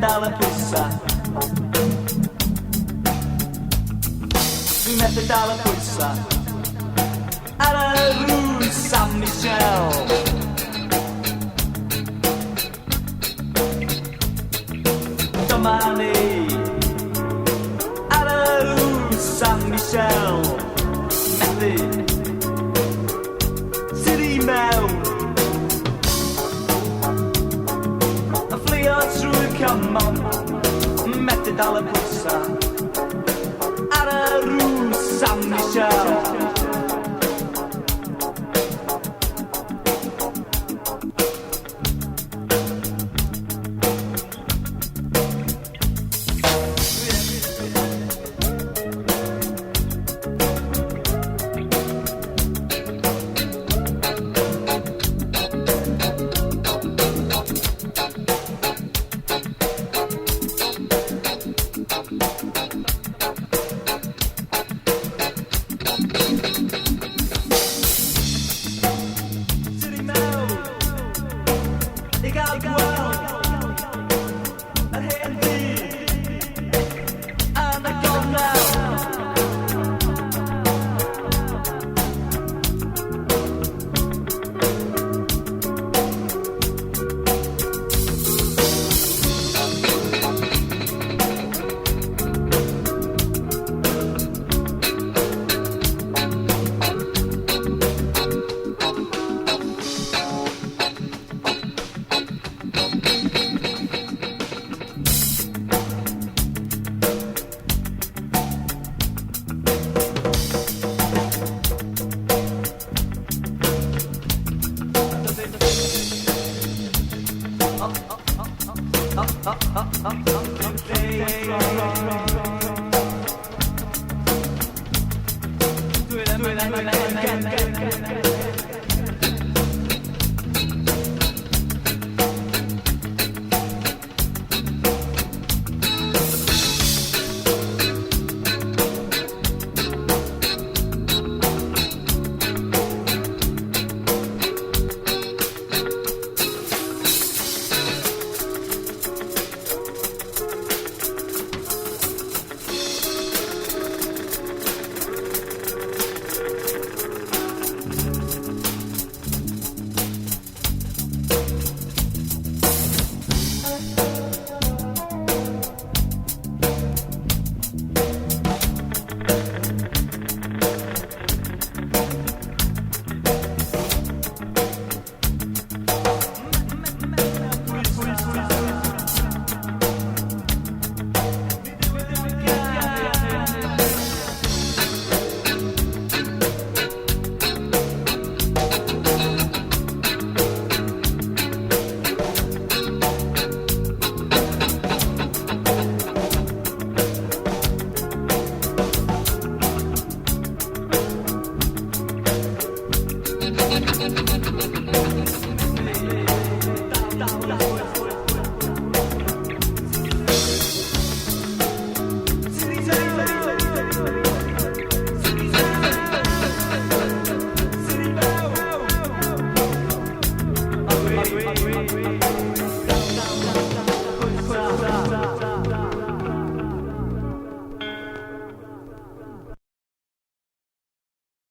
dal y pwysa. Dwi'n methu dal y pwysa. Ar y Rue Saint-Michel. Dyma ni. Ar y Rue Saint-Michel. Methu. Sydd i mewn. A fflio trwy'r cymon. Methu dal y pwysa. Ar y Rue Saint-Michel. Sydd i mewn. I gael gweld yr hen fyd yn y gornel.